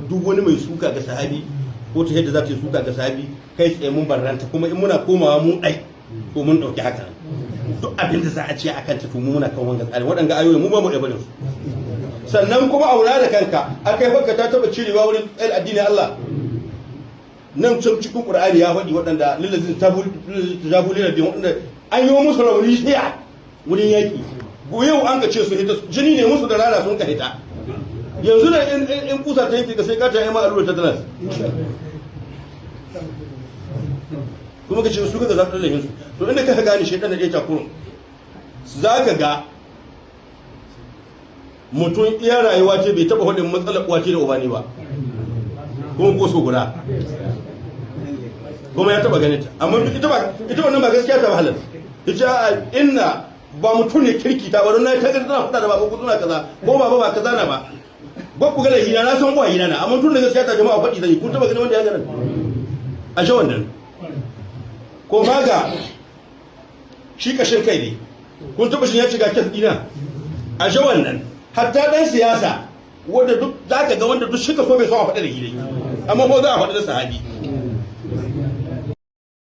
Duk wani mai suka ga sahabi ko ta yadda za ta yi suka ga sahabi, kai tsaye mun barranta. Kuma in muna komawa mu ɗai ko mun ɗauki haka, duk abin da za a ce akan ta, to mu muna kan wanga tsari. Waɗanga ayoyi mu ba mu ɗaya su. Sannan kuma aura da kanka akai fakka ta taba cirewa wurin tsayar addinin Allah. Nan can cikin Qur'ani ya faɗi waɗanda lillazin tajabu lil waɗanda an yi musu rauni shiya wurin yaƙi. Yau an ka ce su hita, jini ne musu da rana sun ka hita. Yanzu da in kusa ta yanke ka, sai ka ta yi ma allura tetanus. Kuma ka ce su ka zaɓi lahin su. To inda ka gane shaidan da ɗaya takurun, za ka ga mutum iya rayuwa ce bai taɓa faɗin matsalar uwa ce da uba ne ba, kuma ko so guda kuma ya taɓa ganin ta. Amma ita ba ita wannan ba gaskiya ta ba halal. Ita inna ba mutum ne kirki ta ba, don na ta ga tana faɗa da baba ko suna kaza ko baba ba kaza na ba, ba ku ga laifi na san uwaye na, amma tun da gaskiya ta, jama'a faɗi zai. Kun taɓa ganin wanda ya ganin a shi wannan ko ma ga shi kashin kai ne? Kun taɓa shi ya ci ga case ɗina a shi wannan? Hatta ɗan siyasa wanda duk za ka ga wanda duk shi ka so bai son a faɗi da hidai, amma ko za a faɗi da sahabi.